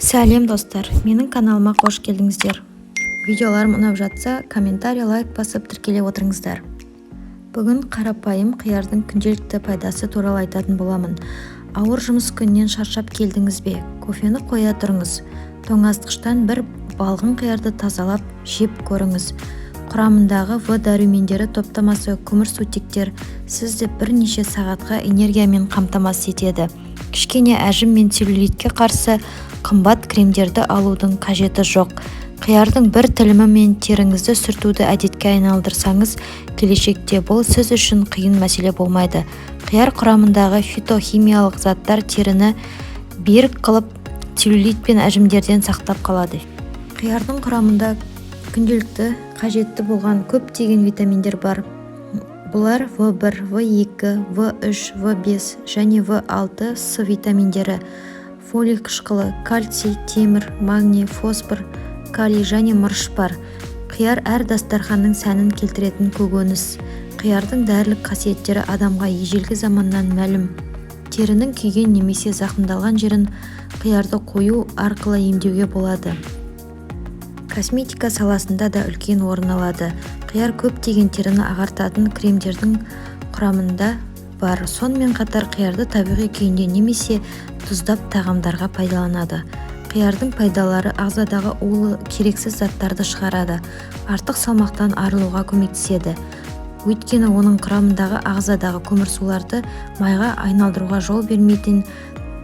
Сәлем, достар! Менің каналыма қош келдіңіздер! Видеоларым ұнап жатса, комментарий, лайк басып, тіркеле отырыңыздар. Бүгін қарапайым қиярдың күнделікті пайдасы туралы айтатын боламын. Ауыр жұмыс күнінен шаршап келдіңіз бе? Кофені қоя тұрыңыз, тоңазытқыштан бір балғын қиярды тазалап, жеп көріңіз. Құрамындағы В дәрумендері топтамасы, көмірсутектер сізді бірнеше сағатқа энергиямен қамтамасыз етеді. Кішкене әжім мен целлюлитке қарсы қымбат кремдерді алудың қажеті жоқ. Қиярдың бір тілімімен теріңізді сүртуді әдетке айналдырсаңыз, келешекте бұл сіз үшін қиын мәселе болмайды. Қияр құрамындағы фитохимиялық заттар теріні берік қылып, целлюлит пен әжімдерден сақтап қалады. Қиярдың құрамында күнделікті қажетті болған көптеген витаминдер бар. Бұлар: В1, В2, В3, В5 және В6, С витаминдері, фолий қышқылы, кальций, темір, магний, фосфор, калий және мырыш бар. Қияр — әр дастарханның сәнін келтіретін көкөніс. Қиярдың дәрілік қасиеттері адамға ежелгі заманнан мәлім. Терінің күйген немесе зақымдалған жерін қиярды қою арқылы емдеуге болады. Косметика саласында да үлкен орын алады. Қияр көптеген теріні ағартатын кремдердің құрамында бар. Сонымен қатар қиярды табиғи күйінде немесе тұздап тағамдарға пайдаланады. Қиярдың пайдалары: ағзадағы улы, керексіз заттарды шығарады, артық салмақтан арылуға көмектеседі, өйткені оның құрамындағы ағзадағы көмірсуларды майға айналдыруға жол бермейтін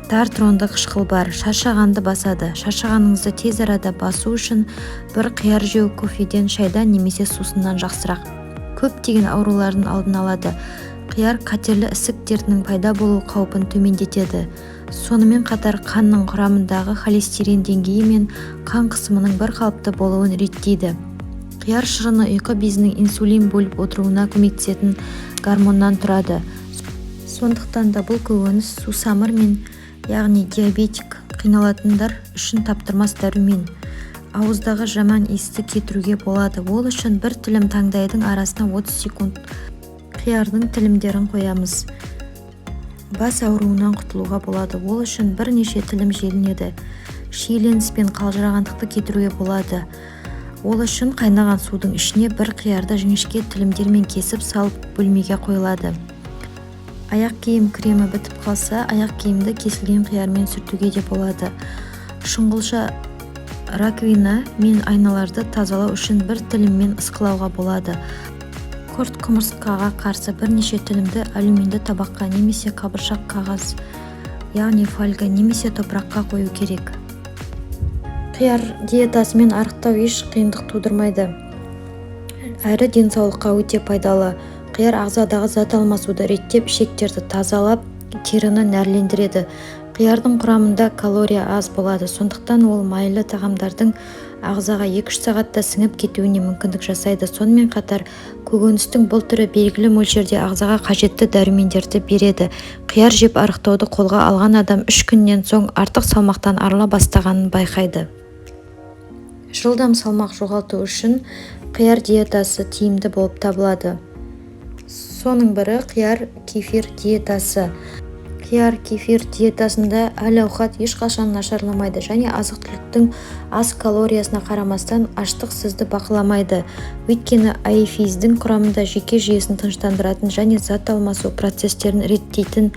тартронды қышқыл бар. Шаршағанды басады. Шаршағаныңызды тез арада басу үшін бір қияр жеу кофеден, шайдан немесе сусыннан жақсырақ. Көптеген аурулардың алдын алады. Қияр қатерлі ісік дертінің пайда болу қаупін төмендетеді. Сонымен қатар қанның құрамындағы холестерин деңгейі мен қан қысымының бірқалыпты болуын реттейді. Қияр шырыны ұйқы безінің инсулин бөліп отыруына көмектесетін гормоннан тұрады. Сондықтан да бұл көкөніс сусамырмен, яғни диабетик қиналатындар үшін таптырмас дәрумен. Ауыздағы жаман иісті кетіруге болады. Ол үшін бір тілім таңдайдың арасына 30 секунд қиярдың тілімдерін қоямыз. Бас ауруынан құтылуға болады. Ол үшін бірнеше тілім желінеді. Шиеленіс пен қалжырағандықты кетіруге болады. Ол үшін қайнаған судың ішіне бір қиярды жіңішке тілімдермен кесіп салып, бөлмеге қойылады. Аяқ киім кремі бітіп қалса, аяқ киімді кесілген қиярмен сүртуге де болады. Шұңғылша, раковина мен айналарды тазалау үшін бір тіліммен ысқылауға болады. Құрт құмырсқаға қарсы бірнеше тілімді алюминді табаққа немесе қабыршақ қағаз, яғни фольга немесе топыраққа қою керек. Қияр диетасымен арықтау еш қиындық тудырмайды әрі денсаулыққа өте пайдалы. Қияр ағзадағы зат алмасуды реттеп, ішектерді тазалап, теріні нәрлендіреді. Қиярдың құрамында калория аз болады, сондықтан ол майлы тағамдардың ағзаға 2-3 сағатта сіңіп кетуіне мүмкіндік жасайды. Сонымен қатар көкөністің бұл түрі белгілі мөлшерде ағзаға қажетті дәрумендерді береді. Қияр жеп арықтауды қолға алған адам 3 күннен соң артық салмақтан арыла бастағанын байқайды. Жылдам салмақ жоғалту үшін қияр диетасы тиімді болып табылады. Соның бірі — қияр кефир диетасы. Қияр кефир диетасында әл-ауқат ешқашан нашарламайды және азық-түліктің аз калориясына қарамастан, аштық сізді бақыламайды, өйткені айфиздің құрамында жүйке жүйесін тыныштандыратын және зат алмасу процестерін реттейтін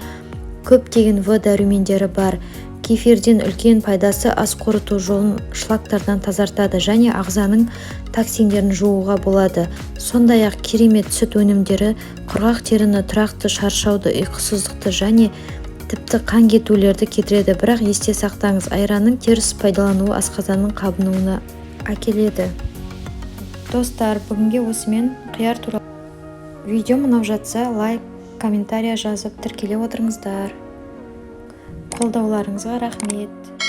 көптеген В дәрумендері бар. Кефирден үлкен пайдасы: ас қорыту жолын шлактардан тазартады және ағзаның токсиндерін жууға болады. Сондай-ақ керемет сүт өнімдері құрғақ теріні, тұрақты шаршауды, ұйқысыздықты және тіпті қан кетулерді кетіреді. Бірақ есте сақтаңыз, айранның теріс пайдалануы асқазанның қабынуына әкеледі. Достар, бүгінге осымен қияр туралы. Видеом ұнап жатса, лайк, комментария жазып, тіркеле отырыңыздар. Қолдауларыңызға рахмет!